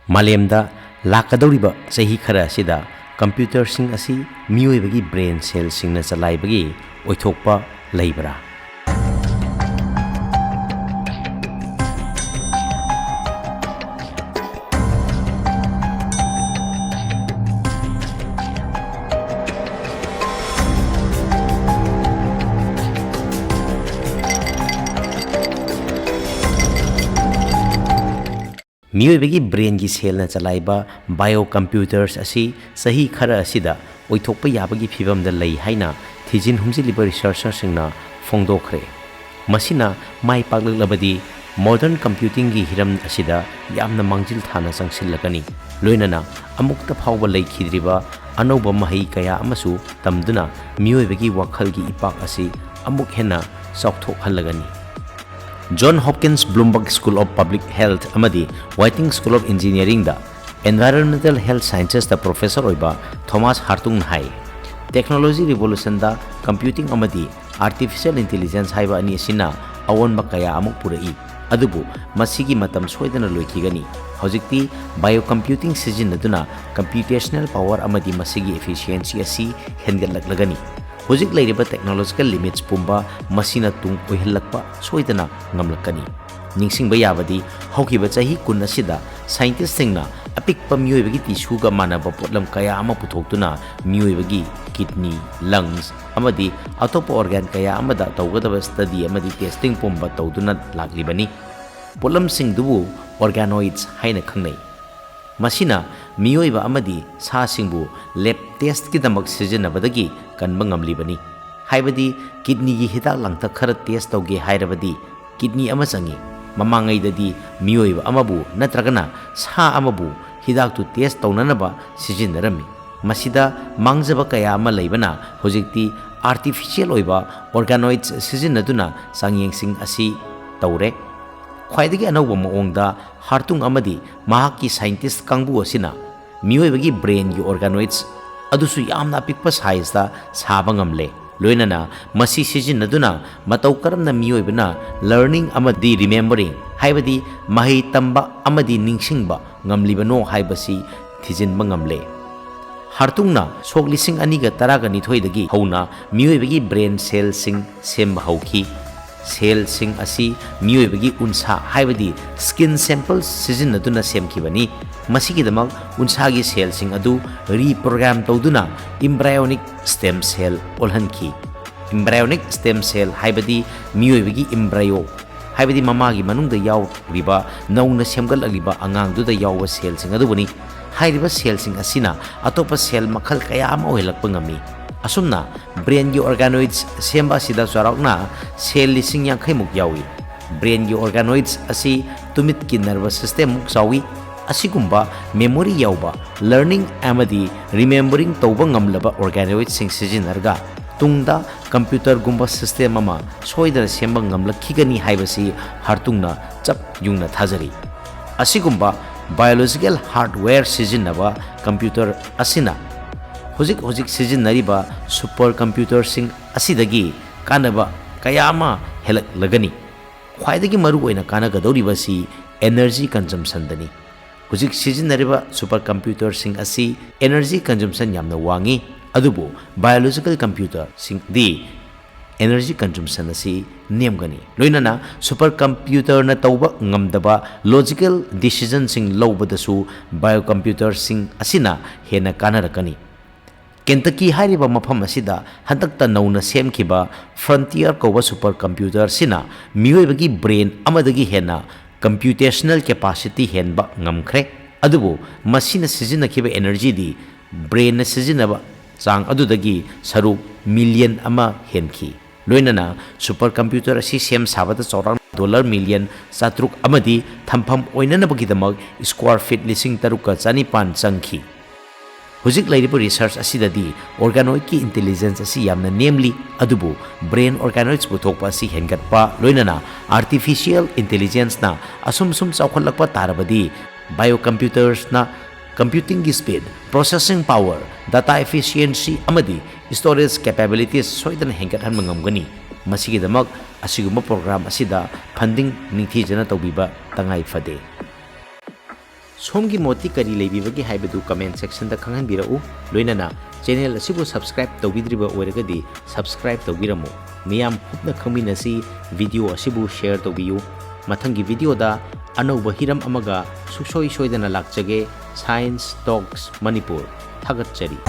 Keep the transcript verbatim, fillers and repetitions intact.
ꯃꯥꯂꯦꯝꯗ ꯂꯥꯛꯀꯗꯧꯔꯤꯕ ꯆꯍꯤ ꯈꯔ ꯑꯁꯤꯗ ꯀꯝꯄ꯭ꯌꯨꯇꯔꯁꯤꯡ ꯑꯁꯤ ꯃꯤꯑꯣꯏꯕꯒꯤ ꯕ꯭ꯔꯦꯟ ꯁꯦꯜꯁꯤꯡꯅ ꯆꯂꯥꯏꯕꯒꯤ ꯑꯣꯏꯊꯣꯛꯄ ꯂꯩꯕ꯭ꯔꯥ? ꯃꯤꯑꯣꯏꯕꯒꯤ ꯕ꯭ꯔꯦꯟꯒꯤ ꯁꯦꯜꯅ ꯆꯂꯥꯏꯕ ꯕꯥꯏꯑꯣ ꯀꯝꯄ꯭ꯌꯨꯇꯔꯁ ꯑꯁꯤ ꯆꯍꯤ ꯈꯔ ꯑꯁꯤꯗ ꯑꯣꯏꯊꯣꯛꯄ ꯌꯥꯕꯒꯤ ꯐꯤꯚꯝꯗ ꯂꯩ ꯍꯥꯏꯅ ꯊꯤꯖꯤꯟ ꯍꯨꯝꯖꯤꯜꯂꯤꯕ ꯔꯤꯁꯔꯆꯔꯁꯤꯡꯅ ꯐꯣꯡꯗꯣꯛꯈ꯭ꯔꯦ꯫ ꯃꯁꯤꯅ ꯃꯥꯏ ꯄꯥꯛꯂꯛꯂꯕꯗꯤ ꯃꯣꯗꯔꯟ ꯀꯝꯄ꯭ꯌꯨꯇꯤꯡꯒꯤ ꯍꯤꯔꯝ ꯑꯁꯤꯗ ꯌꯥꯝꯅ ꯃꯥꯡꯖꯤꯜ ꯊꯥꯅ ꯆꯪꯁꯤꯜꯂꯒꯅꯤ꯫ ꯂꯣꯏꯅꯅ ꯑꯃꯨꯛꯇ ꯐꯥꯎꯕ ꯂꯩꯈꯤꯗ꯭ꯔꯤꯕ ꯑꯅꯧꯕ ꯃꯍꯩ ꯀꯌꯥ ꯑꯃꯁꯨ ꯇꯝꯗꯨꯅ ꯃꯤꯑꯣꯏꯕꯒꯤ ꯋꯥꯈꯜꯒꯤ ꯏꯄꯥꯛ ꯑꯁꯤ ꯑꯃꯨꯛ ꯍꯦꯟꯅ ꯆꯥꯎꯊꯣꯛꯍꯜꯂꯒꯅꯤ꯫ John Hopkins Bloomberg school of public health ꯑꯃꯗꯤ ꯋꯥꯏꯇꯤꯡ ꯁ꯭ꯀꯨꯜ ꯑꯣꯐ ꯏꯟꯖꯤꯅꯤꯌꯥꯔꯤꯡꯗ ꯑꯦꯟꯚꯥꯏꯔꯣꯟꯃꯦꯟꯇꯦꯜ ꯍꯦꯜꯊ ꯁꯥꯏꯟꯁꯦꯁꯇ ꯄ꯭ꯔꯣꯐꯦꯁꯔ ꯑꯣꯏꯕ ꯊꯣꯃꯥꯁ ꯍꯥꯔꯇꯨꯡꯅ ꯍꯥꯏ, ꯇꯦꯛꯅꯣꯂꯣꯖꯤ ꯔꯤꯚꯣꯂꯨꯁꯟꯗ ꯀꯝꯄ꯭ꯌꯨꯇꯤꯡ ꯑꯃꯗꯤ ꯑꯥꯔꯇꯤꯐꯤꯁꯤꯌꯦꯜ ꯏꯟꯇꯦꯂꯤꯖꯦꯟꯁ ꯍꯥꯏꯕ ꯑꯅꯤ ꯑꯁꯤꯅ ꯑꯑꯣꯟꯕ ꯀꯌꯥ ꯑꯃ ꯄꯨꯔꯛꯏ, ꯑꯗꯨꯕꯨ ꯃꯁꯤꯒꯤ ꯃꯇꯝ ꯁꯣꯏꯗꯅ ꯂꯣꯏꯈꯤꯒꯅꯤ꯫ ꯍꯧꯖꯤꯛꯇꯤ ꯕꯥꯏꯑꯣ ꯀꯝꯄ꯭ꯌꯨꯇꯤꯡ ꯁꯤꯖꯤꯟꯅꯗꯨꯅ ꯀꯝꯄ꯭ꯌꯨꯇꯦꯁꯅꯦꯜ ꯄꯥꯋꯔ ꯑꯃꯗꯤ ꯃꯁꯤꯒꯤ ꯏꯐꯤꯁꯤꯌꯦꯟꯁꯤ ꯑꯁꯤ ꯍꯦꯟꯒꯠꯂꯛꯂꯒꯅꯤ꯫ ꯍꯧꯖꯤꯛ ꯂꯩꯔꯤꯕ ꯇꯦꯛꯅꯣꯂꯣꯖꯤꯀꯦꯜ ꯂꯤꯃꯤꯠꯁ ꯄꯨꯝꯕ ꯃꯁꯤꯅ ꯇꯨꯡ ꯑꯣꯏꯍꯜꯂꯛꯄ ꯁꯣꯏꯗꯅ ꯉꯝꯂꯛꯀꯅꯤ꯫ ꯅꯤꯡꯁꯤꯡꯕ ꯌꯥꯕꯗꯤ, ꯍꯧꯈꯤꯕ ꯆꯍꯤ ꯀꯨꯟ ꯑꯁꯤꯗ ꯁꯥꯏꯟꯇꯤꯁꯁꯤꯡꯅ ꯑꯄꯤꯛꯄ ꯃꯤꯑꯣꯏꯕꯒꯤ ꯇꯤꯁꯨꯒ ꯃꯥꯟꯅꯕ ꯄꯣꯠꯂꯝ ꯀꯌꯥ ꯑꯃ ꯄꯨꯊꯣꯛꯇꯨꯅ ꯃꯤꯑꯣꯏꯕꯒꯤ ꯀꯤꯗꯅꯤ, ꯂꯪꯁ ꯑꯃꯗꯤ ꯑꯇꯣꯞꯄ ꯑꯣꯔꯒꯥꯟ ꯀꯌꯥ ꯑꯃꯗ ꯇꯧꯒꯗꯕ ꯁ꯭ꯇꯗꯤ ꯑꯃꯗꯤ ꯇꯦꯁꯇꯤꯡ ꯄꯨꯝꯕ ꯇꯧꯗꯨꯅ ꯂꯥꯛꯂꯤꯕꯅꯤ꯫ ꯄꯣꯠꯂꯝꯁꯤꯡꯗꯨꯕꯨ ꯑꯣꯔꯒꯥꯅꯣꯏꯗꯁ ꯍꯥꯏꯅ ꯈꯪꯅꯩ꯫ ꯃꯁꯤꯅ ꯃꯤꯑꯣꯏꯕ ꯑꯃꯗꯤ ꯁꯥꯁꯤꯡꯕꯨ ꯂꯦꯕ ꯇꯦꯁ꯭ꯠꯀꯤꯗꯃꯛ ꯁꯤꯖꯤꯟꯅꯕꯗꯒꯤ ꯀꯟꯕ ꯉꯝꯂꯤꯕꯅꯤ꯫ ꯍꯥꯏꯕꯗꯤ, ꯀꯤꯗꯅꯤꯒꯤ ꯍꯤꯗꯥꯛ ꯂꯥꯡꯊꯛ ꯈꯔ ꯇꯦꯁ꯭ꯠ ꯇꯧꯒꯦ ꯍꯥꯏꯔꯕꯗꯤ ꯀꯤꯗꯅꯤ ꯑꯃ ꯆꯪꯏ꯫ ꯃꯃꯥꯡꯉꯩꯗꯗꯤ ꯃꯤꯑꯣꯏꯕ ꯑꯃꯕꯨ ꯅꯠꯇ꯭ꯔꯒꯅ ꯁꯥ ꯑꯃꯕꯨ ꯍꯤꯗꯥꯛꯇꯨ ꯇꯦꯁ꯭ꯠ ꯇꯧꯅꯅꯕ ꯁꯤꯖꯤꯟꯅꯔꯝꯃꯤ꯫ ꯃꯁꯤꯗ ꯃꯥꯡꯖꯕ ꯀꯌꯥ ꯑꯃ ꯂꯩꯕꯅ ꯍꯧꯖꯤꯛꯇꯤ ꯑꯥꯔꯇꯤꯐꯤꯁꯤꯌꯦꯜ ꯑꯣꯏꯕ ꯑꯣꯔꯒꯥꯅꯣꯏꯗꯁ ꯁꯤꯖꯤꯟꯅꯗꯨꯅ ꯆꯥꯡꯌꯦꯡꯁꯤꯡ ꯑꯁꯤ ꯇꯧꯔꯦ꯫ ꯈ꯭ꯋꯥꯏꯗꯒꯤ ꯑꯅꯧꯕ ꯃꯑꯣꯡꯗ ꯍꯥꯔꯇꯨꯡ ꯑꯃꯗꯤ ꯃꯍꯥꯛꯀꯤ ꯁꯥꯏꯟꯇꯤꯁ꯭ꯠ ꯀꯥꯡꯕꯨ ꯑꯁꯤꯅ ꯃꯤꯑꯣꯏꯕꯒꯤ ꯕ꯭ꯔꯦꯟꯒꯤ ꯑꯣꯔꯒꯥꯅꯣꯏꯗꯁ, ꯑꯗꯨꯁꯨ ꯌꯥꯝꯅ ꯑꯄꯤꯛꯄ ꯁꯥꯏꯖꯇ ꯁꯥꯕ ꯉꯝꯂꯦ꯫ ꯂꯣꯏꯅꯅ ꯃꯁꯤ ꯁꯤꯖꯤꯟꯅꯗꯨꯅ ꯃꯇꯧ ꯀꯔꯝꯅ ꯃꯤꯑꯣꯏꯕꯅ learning ꯑꯃꯗꯤ remembering, ꯍꯥꯏꯕꯗꯤ ꯃꯍꯩ ꯇꯝꯕ ꯑꯃꯗꯤ ꯅꯤꯡꯁꯤꯡꯕ ꯉꯝꯂꯤꯕꯅꯣ ꯍꯥꯏꯕꯁꯤ ꯊꯤꯖꯤꯟꯕ ꯉꯝꯂꯦ꯫ ꯍꯥꯔꯇꯨꯡꯅ ꯁꯣꯛ ꯂꯤꯁꯤꯡ ꯑꯅꯤꯒ ꯇꯔꯥꯒ ꯅꯤꯊꯣꯏꯗꯒꯤ ꯍꯧꯅ ꯃꯤꯑꯣꯏꯕꯒꯤ brain cellꯁꯤꯡ ꯁꯦꯝꯕ ꯍꯧꯈꯤ꯫ Cellꯁꯤꯡ ꯑꯁꯤ ꯃꯤꯑꯣꯏꯕꯒꯤ ꯎꯟꯁꯥ, ꯍꯥꯏꯕꯗꯤ skin sample ꯁꯤꯖꯤꯟꯅꯗꯨꯅ ꯁꯦꯝꯈꯤꯕꯅꯤ꯫ ꯃꯁꯤꯒꯤꯗꯃꯛ ꯎꯟꯁꯥꯒꯤ cellꯁꯤꯡ ꯑꯗꯨ reprogram ꯇꯧꯗꯨꯅ embryonic stem cell ꯑꯣꯜꯍꯟꯈꯤ꯫ Embryonic stem cell ꯍꯥꯏꯕꯗꯤ ꯃꯤꯑꯣꯏꯕꯒꯤ embryo, ꯍꯥꯏꯕꯗꯤ ꯃꯃꯥꯒꯤ ꯃꯅꯨꯡꯗ ꯌꯥꯎꯔꯤꯕ ꯅꯧꯅ ꯁꯦꯝꯒꯠꯂꯛꯂꯤꯕ ꯑꯉꯥꯡꯗꯨꯗ ꯌꯥꯎꯕ cellꯁꯤꯡ ꯑꯗꯨꯕꯨꯅꯤ꯫ ꯍꯥꯏꯔꯤꯕ cellꯁꯤꯡ ꯑꯁꯤꯅ ꯑꯇꯣꯞꯄ cell ꯃꯈꯜ ꯀꯌꯥ ꯑꯃ ꯑꯣꯏꯍꯜꯂꯛꯄ ꯉꯝꯃꯤ꯫ ꯑꯁꯨꯝꯅ brainꯒꯤ organoids ꯁꯦꯝꯕ ꯑꯁꯤꯗ ꯆꯥꯎꯔꯥꯛꯅ cell ꯂꯤꯁꯤꯡ ꯌꯥꯡꯈꯩꯃꯨꯛ ꯌꯥꯎꯏ꯫ Brainꯒꯤ organoids ꯑꯁꯤ ꯇꯨꯃꯤꯠꯀꯤ nervous systemꯃꯨꯛ ꯆꯥꯎꯏ꯫ ꯑꯁꯤꯒꯨꯝꯕ memory ꯌꯥꯎꯕ, learning ꯑꯃꯗꯤ remembering ꯇꯧꯕ ꯉꯝꯂꯕ organoidsꯁꯤꯡ ꯁꯤꯖꯤꯟꯅꯔꯒ ꯇꯨꯡꯗ computerꯒꯨꯝꯕ system ꯑꯃ ꯁꯣꯏꯗꯅ ꯁꯦꯝꯕ ꯉꯝꯂꯛꯈꯤꯒꯅꯤ ꯍꯥꯏꯕꯁꯤ ꯍꯥꯔꯇꯨꯡꯅ ꯆꯞ ꯌꯨꯡꯅ ꯊꯥꯖꯔꯤ꯫ ꯑꯁꯤꯒꯨꯝꯕ biological hardware ꯁꯤꯖꯤꯟꯅꯕ computer ꯑꯁꯤꯅ ꯍꯧꯖꯤꯛ ꯍꯧꯖꯤꯛ ꯁꯤꯖꯤꯟꯅꯔꯤꯕ super computerꯁꯤꯡ ꯑꯁꯤꯗꯒꯤ ꯀꯥꯟꯅꯕ ꯀꯌꯥ ꯑꯃ ꯍꯦꯜꯂꯛꯂꯒꯅꯤ꯫ ꯈ꯭ꯋꯥꯏꯗꯒꯤ ꯃꯔꯨꯑꯣꯏꯅ ꯀꯥꯟꯅꯒꯗꯧꯔꯤꯕꯁꯤ energy consumptionꯗꯅꯤ꯫ ꯍꯧꯖꯤꯛ ꯁꯤꯖꯤꯟꯅꯔꯤꯕ super computerꯁꯤꯡ ꯑꯁꯤ energy consumption ꯌꯥꯝꯅ ꯋꯥꯡꯉꯤ, ꯑꯗꯨꯕꯨ biological computerꯁꯤꯡꯗꯤ energy consumption ꯑꯁꯤ ꯅꯦꯝꯒꯅꯤ꯫ ꯂꯣꯏꯅꯅ super computerꯅ ꯇꯧꯕ ꯉꯝꯗꯕ logical decisionꯁꯤꯡ ꯂꯧꯕꯗꯁꯨ biocomputerꯁꯤꯡ ꯑꯁꯤꯅ ꯍꯦꯟꯅ ꯀꯥꯟꯅꯔꯛꯀꯅꯤ꯫ ꯀꯦꯟꯇꯀꯤ ꯍꯥꯏꯔꯤꯕ ꯃꯐꯝ ꯑꯁꯤꯗ ꯍꯟꯗꯛꯇ ꯅꯧꯅ ꯁꯦꯝꯈꯤꯕ Frontier ꯀꯧꯕ super computerꯁꯤꯅ ꯃꯤꯑꯣꯏꯕꯒꯤ brain ꯑꯃꯗꯒꯤ ꯍꯦꯟꯅ computational capacity ꯍꯦꯟꯕ ꯉꯝꯈ꯭ꯔꯦ꯫ ꯑꯗꯨꯕꯨ ꯃꯁꯤꯅ ꯁꯤꯖꯤꯟꯅꯈꯤꯕ energyꯗꯤ brainꯅ ꯁꯤꯖꯤꯟꯅꯕ ꯆꯥꯡ ꯑꯗꯨꯗꯒꯤ ꯁꯔꯨꯛ million ꯑꯃ ꯍꯦꯟꯈꯤ꯫ ꯂꯣꯏꯅꯅ super computer ꯑꯁꯤ ꯁꯦꯝ ꯁꯥꯕꯗ ꯆꯥꯎꯔꯥꯛꯅ dollar million ꯆꯥꯇ꯭ꯔꯨꯛ ꯑꯃꯗꯤ ꯊꯝꯐꯝ ꯑꯣꯏꯅꯅꯕꯒꯤꯗꯃꯛ square feet ꯂꯤꯁꯤꯡ ꯇꯔꯨꯛꯀ ꯆꯅꯤꯄꯥꯟ ꯆꯪꯈꯤ꯫ ꯍꯧꯖꯤꯛ ꯂꯩꯔꯤꯕ research ꯑꯁꯤꯗꯗꯤ organoidꯀꯤ intelligence ꯑꯁꯤ ꯌꯥꯝꯅ ꯅꯦꯝꯂꯤ, ꯑꯗꯨꯕꯨ brain organoids ꯄꯨꯊꯣꯛꯄ ꯑꯁꯤ ꯍꯦꯟꯒꯠꯄ, ꯂꯣꯏꯅꯅ artificial intelligenceꯅ ꯑꯁꯨꯝ ꯁꯨꯝ ꯆꯥꯎꯈꯠꯂꯛꯄ ꯇꯥꯔꯕꯗꯤ biocomputersꯅ Computingꯒꯤ speed, processing power, data efficiency ꯑꯃꯗꯤ storage capabilities ꯁꯣꯏꯗꯅ ꯍꯦꯟꯒꯠꯍꯟꯕ ꯉꯝꯒꯅꯤ꯫ ꯃꯁꯤꯒꯤꯗꯃꯛ ꯑꯁꯤꯒꯨꯝꯕ program ꯑꯁꯤꯗ funding ꯅꯤꯡꯊꯤꯖꯅ ꯇꯧꯕꯤꯕ ꯇꯉꯥꯏ ꯐꯗꯦ꯫ ꯁꯣꯝꯒꯤ ꯃꯣꯠꯇꯤ ꯀꯔꯤ ꯂꯩꯕꯤꯕꯒꯦ ꯍꯥꯏꯕꯗꯨ comment sectionꯗ ꯈꯪꯍꯟꯕꯤꯔꯛꯎ꯫ ꯂꯣꯏꯅꯅ channel ꯑꯁꯤꯕꯨ subscribe ꯇꯧꯕꯤꯗ꯭ꯔꯤꯕ ꯑꯣꯏꯔꯒꯗꯤ subscribe ꯇꯧꯕꯤꯔꯝꯃꯨ꯫ ꯃꯤꯌꯥꯝ ꯄꯨꯝꯅ ꯈꯪꯃꯤꯟꯅꯁꯤ, video ꯑꯁꯤꯕꯨ share ꯇꯧꯕꯤꯌꯨ꯫ ꯃꯊꯪꯒꯤ videoꯗ ꯑꯅꯧꯕ ꯍꯤꯔꯝ ꯑꯃꯒ ꯁꯨꯡꯁꯣꯏ ꯁꯣꯏꯗꯅ ꯂꯥꯛꯆꯒꯦ꯫ Science Talks Manipur꯫ ꯊꯥꯒꯠꯆꯔꯤ꯫